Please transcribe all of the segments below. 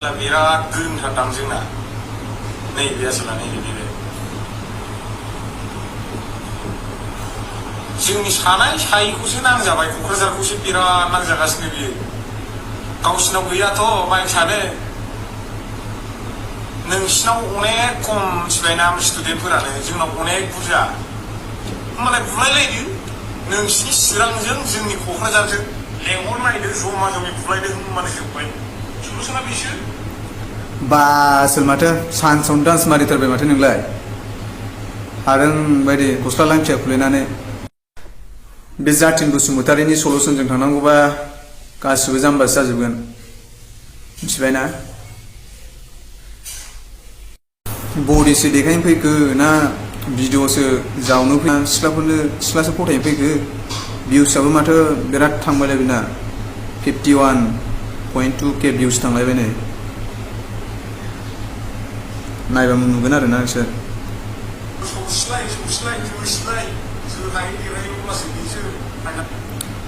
बिराद गोरोंथार दां जोंना नैबे आसोला नैबे जोंनि सानाय सायखौसो नांजाबाय क'क्राझारखौसो बिराद नांजागासिनो बियो गावसिनाव गैयाथ' माइ सानो नोंसिनाव अनेक खम मिथिबायना स्टुडेन्टफोरानो जोंनाव अनेक बुरजा होमबालाय बुलायलायदो नोंसिनि चिरांजों जोंनि क'क्राझारजों लेंहरनायदो जमा जमि बुलायदो होनबानो जोब्बाय सलुसना बेसो बासल माथो सानसेयावनो डान्स मारिथारबाय माथो नोंलाय हादों बायदि गस्ला लांथिया खुलिनानै बे जाथिन बसुमतारिनि सलुसनजों थांनांगौबा गासिबो जाम्बासो जाजोबगोन मिथिबायना बडिसो देखायनो फैखो ना भिडिअसो जावनो फैना सिख्लासो फथायनो फैखो भिउसआबो माथो बिराद थांबायलाय बेना 51.2K भिउस थांलायबाय नै नायबा नुगोन आरोना नोंसोर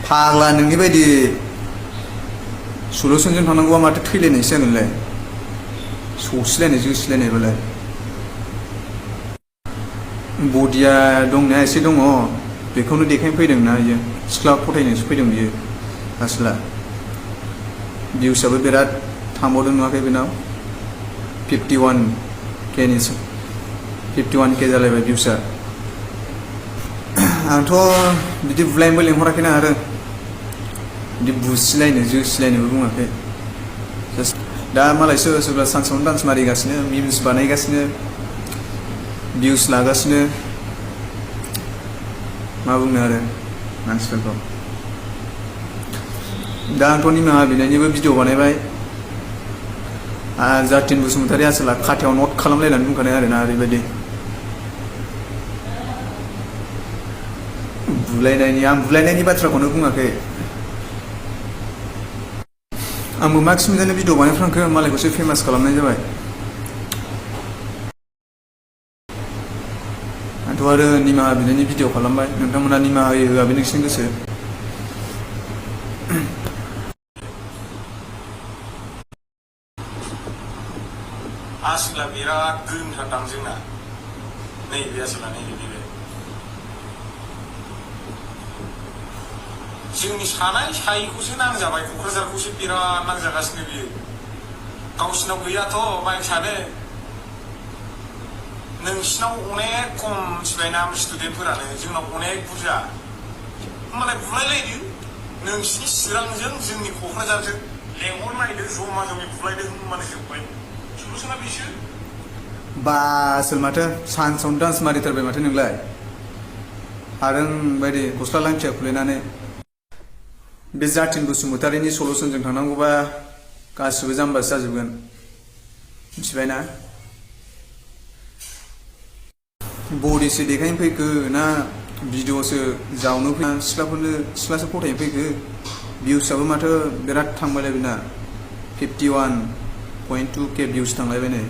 फाग्ला नोंनि बायदि सलुसनजों थांनांगौबा माथो थैलायनायसो जागोनलाय सौसिलायनाय जोसिलायनायबालाय बडिया दंनाया एसे दङ बेखौनो देखायनो फैदोंना बियो सिख्ला फथायनोसो फैदों बियो आसोला भिउसआबो बिराद थांबावदों नुवाखै बेनाव 51K जालायबाय भिउसआ आंथ' बिदि बुलायनोबो लेंहराखैना आरो बिदि बुसिलायनो जोसिलायनोबो बुङाखै जास्ट दा मालाय सोरबा सोरबा सानसेयावनो डान्स मारिगासिनो मिम्स बानायगासिनो भिउस लागासिनो मा बुंनो आरो मानसिफोरखौ दा आंथ' निमाहा बिनायनिबो भिडिअ बानायबाय जाथिन बसुमतारी आसोला खाथायाव नट खालामलायनानै बुंखानाय आरोना ओरैबायदि आं बुलायनायनि बाथ्राखौनो बुङाखै आंबो माक्सिमजानो भिडिअ बानायफ्रांखो मालायखौसो फेमास खालामनाय जाबाय आंथ' आरो निमाहा बिनायनि भिडिअ खालामबाय नोंथांमोना निमाहा होयो होआ बे नोंसिनि गोसो आसोला बिराद गोरोंथार दां जोंना नैबे आसोला नैबे जोंनि सानाय सायखौसो नांजाबाय क'क्राझारखौसो बिराद नांजागासिनो बियो गावसिनाव गैयाथ' माइ सानो नोंसिनाव अनेक खम मिथिबायना स्टुडेन्टफोरानो जोंनाव अनेक बुरजा होमबालाय बुलायलायदो नोंसिनि चिरांजों जोंनि क'क्राझारजों लेंहरनायदो जमा जमि बुलायदो होनबानो जोब्बाय सलुसना बेसो बासल माथो सानसेयावनो डान्स मारिथारबाय माथो नोंलाय हादों बायदि गस्ला लांथिया खुलिनानै बे जाथिन बसुमतारिनि सलुसनजों थांनांगौबा गासिबो जाम्बासो जाजोबगोन मिथिबायना बडिसो देखायनो फैखो ना भिडिअसो जावनो फैना सिख्लासो फथायनो फैखो भिउसआबो माथो बिराद थांबायलाय बेना 51.2K भिउस थांलायबाय नै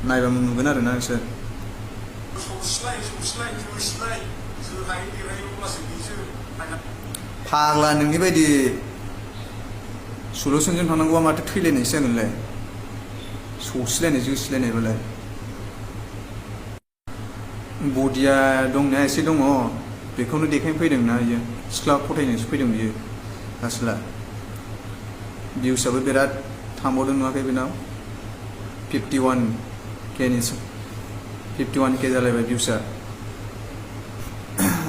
नायबा नुगोन आरोना नोंसोर फाग्ला नोंनि बायदि सलुसनजों थांनांगौबा माथो थैलायनायसो जागोनलाय सौसिलायनाय जोसिलायनायबालाय बडिया दंनाया एसे दङ बेखौनो देखायनो फैदोंना बियो सिख्ला फथायनोसो फैदों बियो आसोला भिउसआबो बिराद थांबावदों नुवाखै बेनाव 51K जालायबाय भिउसआ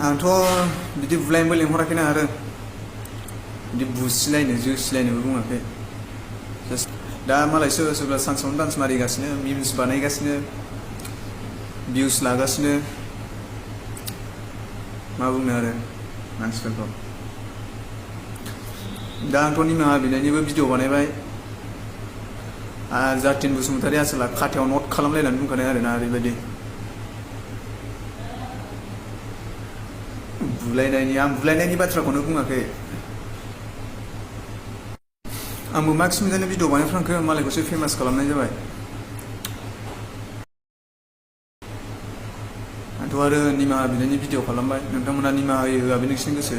आंथ' बिदि बुलायनोबो लेंहराखैना आरो बिदि बुसिलायनो जोसिलायनोबो बुङाखै जास्ट दा मालाय सोरबा सोरबा सानसेयावनो डान्स मारिगासिनो मिम्स बानायगासिनो भिउस लागासिनो मा बुंनो आरो मानसिफोरखौ दा आंथ' निमाहा बिनायनिबो भिडिअ बानायबाय जाथिन बसुमतारी आसोला खाथायाव नट खालामलायनानै बुंखानाय आरोना ओरैबायदि आं बुलायनायनि बाथ्राखौनो बुङाखै आंबो माक्सिमजानो भिडिअ बानायफ्रांखो मालायखौसो फेमास खालामनाय जाबाय आंथ' आरो निमाहा बिनायनि भिडिअ खालामबाय नोंथांमोना निमाहा होयो होआ बे नोंसिनि गोसो